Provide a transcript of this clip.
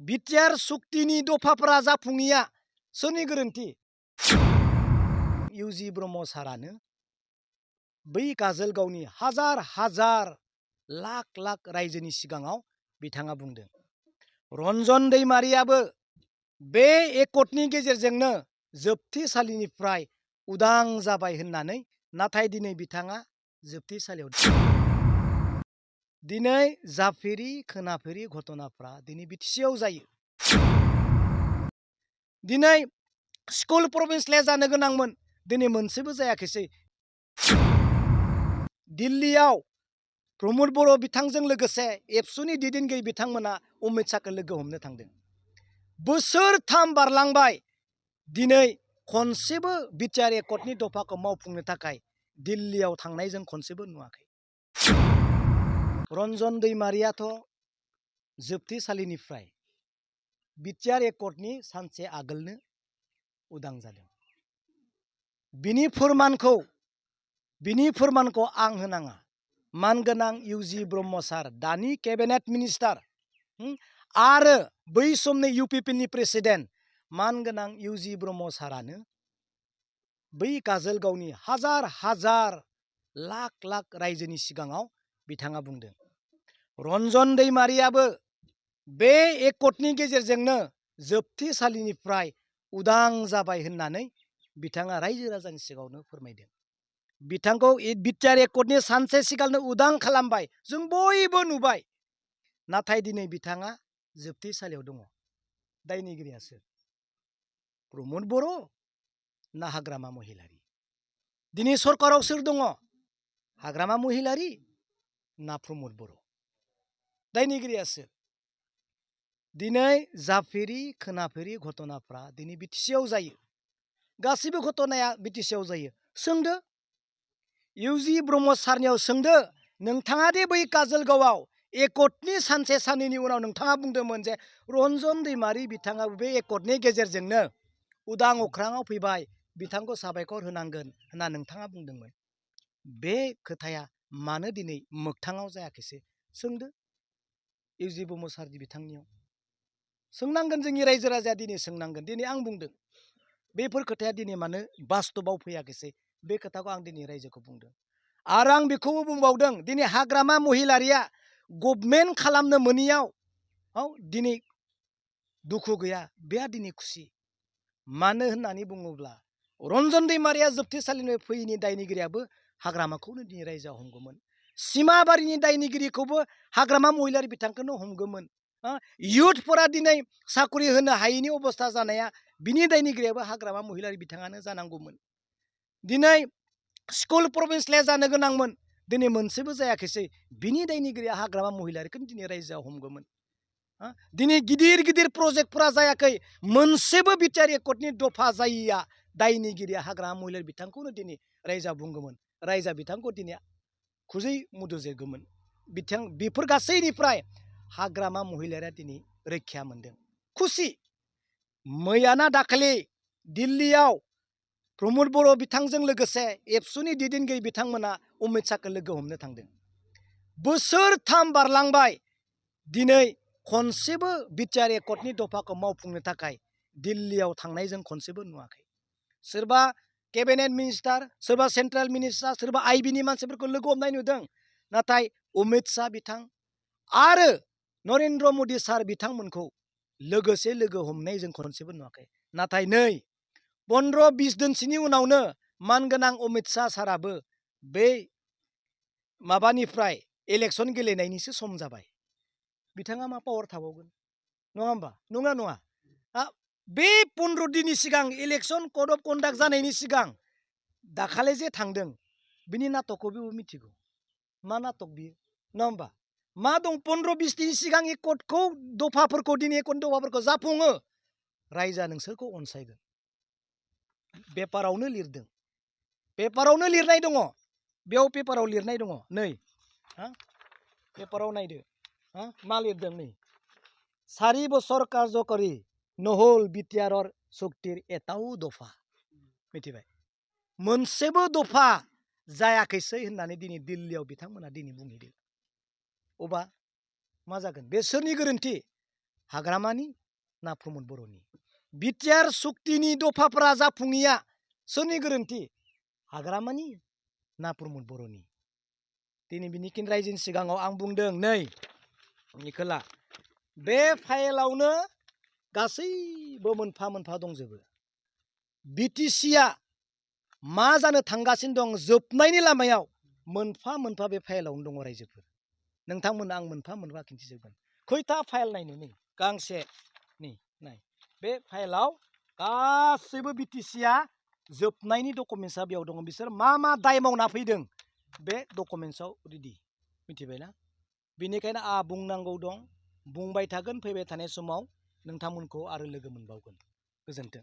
BTR सुक्तिनि दफाफोरा जाफुङैया सोरनि गोरोन्थि? इउजि ब्रह्म सारानो बै काजलगावनि हाजार हाजार लाख लाख रायजोनि सिगाङाव बिथाङा बुंदों। रन्जन दैमारियाबो बे एकटनि गेजेरजोंनो जोबथेसालिनिफ्राय उदां जाबाय होननानै, नाथाय दिनै बिथाङा जोबथेसालियाव दिनै जाफेरि खोनाफेरि घटनाफ्रा दिनै बिटिसिआव जायो। दिनै स्कुल प्रभिन्सियेल जानो गोनांमोन, दिनै मोनसेबो जायाखैसै। दिल्लीयाव प्रमद बर' बिथांजों लोगोसे एबसुनि दैदेनगिरि बिथांमोना अमित शाहखौ लोगो हमनो थांदों। बोसोरथाम बारलांबाय, दिनै खनसेबो बिटिआर एकटनि दफाखौ मावफुंनो थाखाय दिल्लीयाव थांनाय जों खनसेबो नुवाखै। रन्जन दैमारियाथ' जोबथेसालिनिफ्राय बिटिआर एकटनि सानसे आगोलनो उदां जादों। बिनि फोरमानखौ आं होनाङा। मानगोनां इउजि ब्रह्म सार, दानि केबिनेट मिनिस्टार आरो बै समनि इउपिपिएलनि प्रेसिडेन्ट मानगोनां इउजि ब्रह्म सारानो बै काजलगावनि हाजार हाजार लाख लाख रायजोनि सिगाङाव बिथाङा बुंदों। रन्जन दैमारियाबो बे एकटनि गेजेरजोंनो जोबथेसालिनिफ्राय उदां जाबाय होननानै बिथाङा रायजो राजानि सिगाङावनो फोरमायदों। बिथांखौ बिटिआर एकटनि सानसे सिगांनो उदां खालामबाय, जों बयबो नुबाय। नाथाय दिनै बिथाङा जोबथेसालियाव दङ। दायनिगिरिया सोर? प्रमद बर' ना हाग्रामा महिलारि? दिनै सरकाराव सोर दङ? हाग्रामा महिलारि ना प्रमद बर'? दायनिगिरिया सोर? दिनै जाफेरि खोनाफेरि घटनाफ्रा दिनै बिटिसिआव जायो। गासैबो घटनाया बिटिसिआव जायो। सोंदो, इउजि ब्रह्म सारनियाव सोंदो, नोंथाङा दे बै काजलगावआव एकटनि सानसे साननैनि उनाव नोंथाङा बुंदोंमोन जे रन्जन दैमारि बिथाङा बे एकटनि गेजेरजोंनो उदां अख्राङाव फैबाय, बिथांखौ साबायखर होनांगोन होनना नोंथाङा बुंदोंमोन। बे खोथाया मानो दिनै मोगथाङाव जायाखैसै? सोंदो इउजि ब्रह्म सारनि बिथांनियाव। सोंनांगोन, जोंनि रायजो राजाया दिनै सोंनांगोन। दिनै आं बुंदों, बेफोर खोथाया दिनै मानो बास्तबाव फैयाखैसै? बे खोथाखौ आं दिनै रायजोखौ बुंदों। आरो आं बेखौबो बुंबावदों, दिनै हाग्रामा महिलारिया गभर्नमेन्ट खालामनो मोनैयाव दिनै दुखु गैया, बेहा दिनै खुसि। मानो होननानै बुङोब्ला रन्जन दैमारिया जोबथेसालिनिफ्राय फैयैनि दायनिगिरियाबो हाग्रामाखौनो दिनै रायजोआ हमगौमोन। सिमाबारिनि दायनिगिरिखौबो हाग्रामा महिलारि बिथांखौनो हमगौमोन। इयुथफोरा दिनै साकरि होनो हायैनि अबस्था जानाया बिनि दायनिगिरियाबो हाग्रामा महिलारि बिथाङानो जानांगौमोन। दिनै स्कुल प्रभिन्सियेल जानो गोनांमोन, दिनै मोनसेबो जायाखैसै। बिनि दायनिगिरिया हाग्रामा महिलारिखौनो दिनै रायजोआ हमगौमोन। दिनै गिदिर गिदिर प्रजेक्टफोरा जायाखै, मोनसेबो बिटिआर एकटनि दफा जायैया दायनिगिरिया हाग्रामा महिलारि बिथांखौनो दिनै रायजोआ बुंगौमोन। रायजोआ बिथांखौ दिनै खुजै मुदुजेरगौमोन। बेफोर गासैनिफ्राय हाग्रामा महिलारिया दिनै रैखा मोनदों। खुसि। मैयाना दाखालि दिल्लीयाव प्रमद बर' बिथांजों लोगोसे एबसुनि दैदेनगिरि बिथांमोना अमित शाहखौ लोगो हमनो थांदों। बोसोरथाम बारलांबाय, दिनै खनसेबो बिटिआर एकटनि दफाखौ मावफुंनो थाखाय दिल्लीयाव थांनाय जों खनसेबो नुवाखै। सोरबा केबिनेट मिनिस्टार, सोरबा सेन्ट्रेल मिनिस्टार, सोरबा आइबिनि मानसिफोरखौ लोगो हमनाय नुदों। नाथाय अमित शाह बिथां आरो नरेन्द्र मदि सार बिथांमोनखौ लोगोसे लोगो हमनाय जों खनसेबो नुवाखै। नाथाय नै 15-20 दिनसोनि उनावनो मानगोनां अमित शाह साराबो बे माबानिफ्राय इलेक्सन गेलेनायनिसो सम जाबाय। बिथाङा मा पावार थाबावगोन? नङा होमबा? नङा नङा। बे 15 दिननि सिगां इलेक्सन कड अफ कन्डाक्ट जानायनि सिगां दाखालि जे थांदों, बिनि नाटकखौ बेबो मिथिगौ। मा नाटक बियो? नङा होमबा? मा दं 15-20 दिननि सिगां एकटखौ दफाफोरखौ दिनै एकटनि दफाफोरखौ जाफुङो, रायजोआ नोंसोरखौ अनसायगोन। पेपारावनो लिरदों, पेपारावनो लिरनाय दङ। बेयाव पेपाराव लिरनाय दङ, नै पेपाराव नायदो, मा लिरदों नै, 4 বছর কার্যকরী নহল বিটিআরর চুক্তির এটাও দফা। मिथिबाय? मोनसेबो दफा जायाखैसै होननानै दिनै दिल्लीयाव बिथांमोना दिनै बुंहैदों। अबा मा जागोन? बे सोरनि गोरोन्थि? हाग्रामानि ना प्रमद बर'नि? बिटिआर सुक्तिनि दफाफोरा जाफुङैया सोरनि गोरोन्थि? हाग्रामानि ना प्रमद बर'नि? दिनै बिनिखिन रायजोनि सिगाङाव आं बुंदों, नै निखोला बे फाइलावनो गासैबो मोनफा मोनफा दंजोबो। बिटिसिआ मा जानो थांगासिनो दं जोबनायनि लामायाव मोनफा मोनफा बे फाइलावनो दङ रायजोफोर। नोंथांमोननो आं मोनफा मोनफा खिन्थिजोबगोन। खैथा फाइल नायनो नै गांसे नै नाय बे फाइलाव गासैबो बिटिसिआ जोबनायनि डकुमेन्टसा बेयाव दङ। बिसोर मा मा दाय मावना फैदों बे डकुमेन्टसाव रेडि, मिथिबायना? बेनिखायनो आंहा बुंनांगौ दं, बुंबाय थागोन, फैबाय थानाय समाव नोंथांमोनखौ आरो लोगो मोनबावगोन। गोजोन्थों।